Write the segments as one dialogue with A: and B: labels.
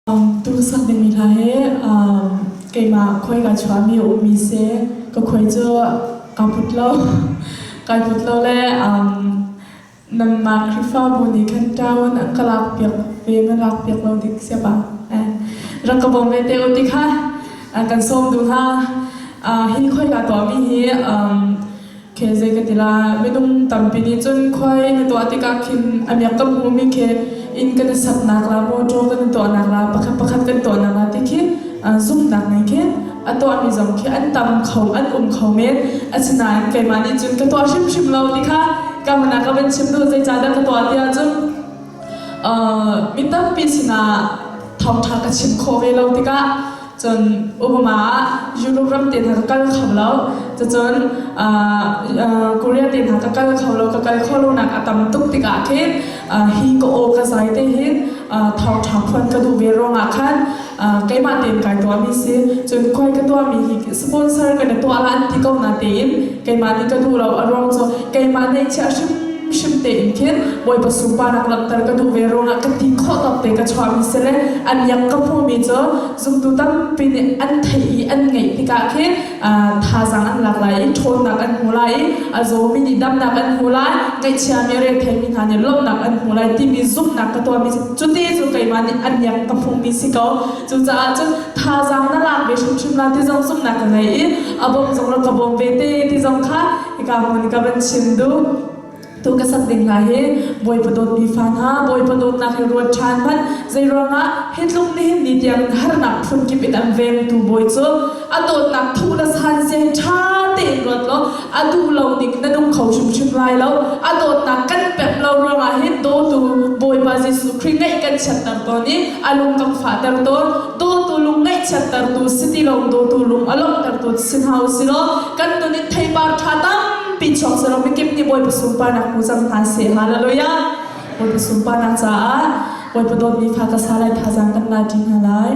A: Tuusak dingmi hla hi keimah khuai ka chuahmi a ummi si. Ka khuai cu kaa put lo. Kai put lo le nanmah Khrihfabu nih khan ṭaun an ka lakpiak ve na lakpiak lo dik siapa. Rak ka bawm ve te u ti kha kan sawm duh hna. Hi khuai ka tuahmi hi Khi zei ka ti la, minung tampi nih cun khuai na tuah tikah khin a miak kan hmumi khi inn kan i saknak la, mawṭaw kan i tuahnak la, pakhat pakhat kan tuahnak la ti khi zumhnak ngei khi a tuahmi zong khi an tam kho, an um kho men. Asinain keimah nih cun ka tuah hrimhrim lo ti kha ka hmun ah ka van chim duh. Zeicahdah ka tuah ti ahcun mi tampi sinah thawngṭha ka chim khawh ve lo tikah Cun Obama ah Europe ram te hna ka kal kho lo. Cucun Korea te hna ka kal kho lo. Ka kal kho lonak a tam tuk tikah khin hi ka aw ka zai te hin thawngṭha phuan ka duh ve ruangah khan keimah tein kai tuahmi si. Cun khuai ka tuahmi hi sponsor kan i tuah la an ti ko na tein keimah nih ka duh lo. A ruang cu keimah neihchiah hrim hrim tein khin Bawipa sunparnak langhter ka duh ve ruangah ka ti khawh tawk te ka chuahmi si le an yak ka hmuhmi cu zumtu tampi nih an theih i an ngeih tikah khin thazaang an lak lai i ṭhawnnak an hmu lai i a zawmi nih damnak an hmu lai, ngaihchiami retheimi hna nih lawmhnak an hmu lai timi zumhnak ka tuahmi cuti cu keimah nih an yak ka hmuhmi si ko. Cucaah cun thazaang na lak ve hrimhrim la ti zong zumhnak ka ngei i a bawm zong rak ka bawm ve te ti zong kha hika hmun ka van chim duh. Tu ka sak ding hna hi Bawipa dawtmi fa hna, Bawipa dawtnak hi ruat ṭhan hmanh. Zeiruangah hi tluk nihin ni tiang harnak phunkip in an vengtu Bawi cu a dawtnak thuh le san zia hi ṭha tein ruat law a duh lo ning na nung kho hrimhrim lai lo. A dawtnak kan pemh lo ruangah hin dawtu Bawipa Jesuh Khrih ngaih kan chiatter tawn i a lung kan fahter tawn. Dawtu lung ngaihchiattertu si ti lo, dawtu lung a lawmhtertu si hna u si law kan nun in theipar ṭha tampi chuak selaw mikip nih Bawipa sunparnak hmu cang hna seh. Hallelujah! Bawipa sunparnak caah Bawipa dawtmi fa ka sa lai thazaang kan la ṭi hna lai.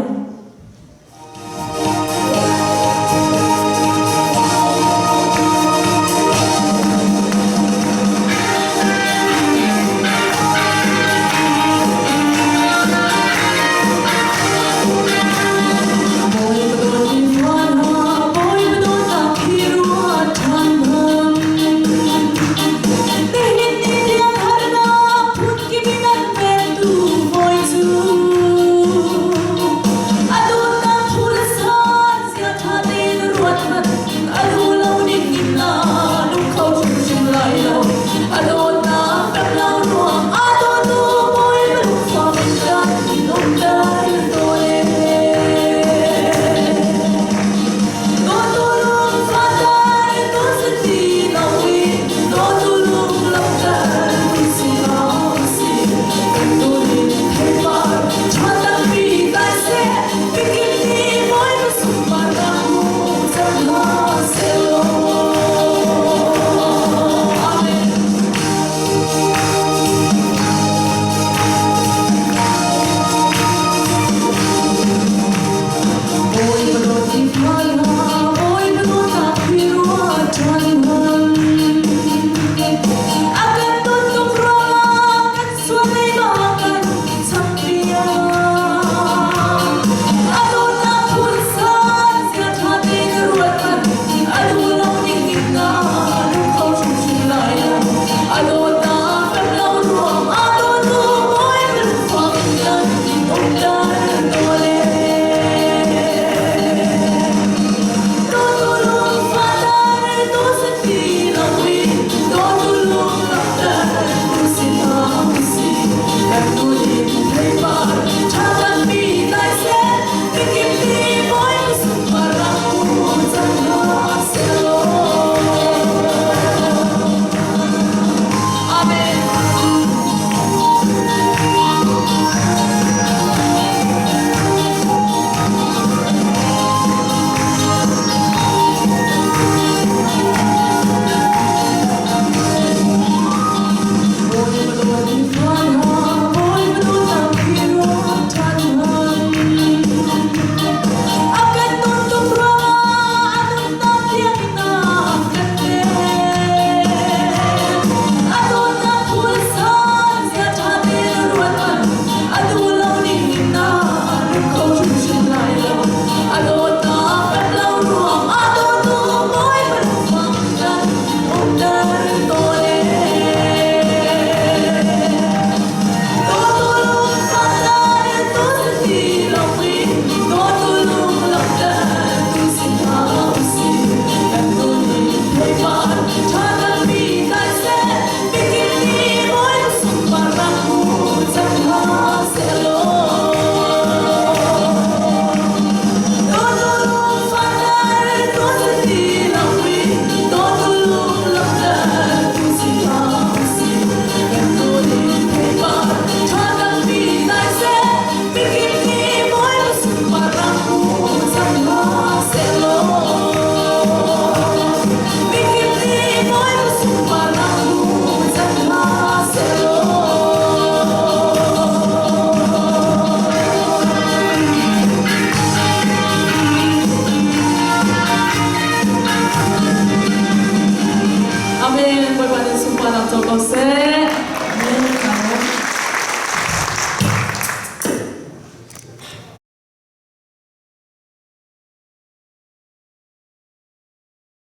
A: Bawipa nih sunparnak co ko seh.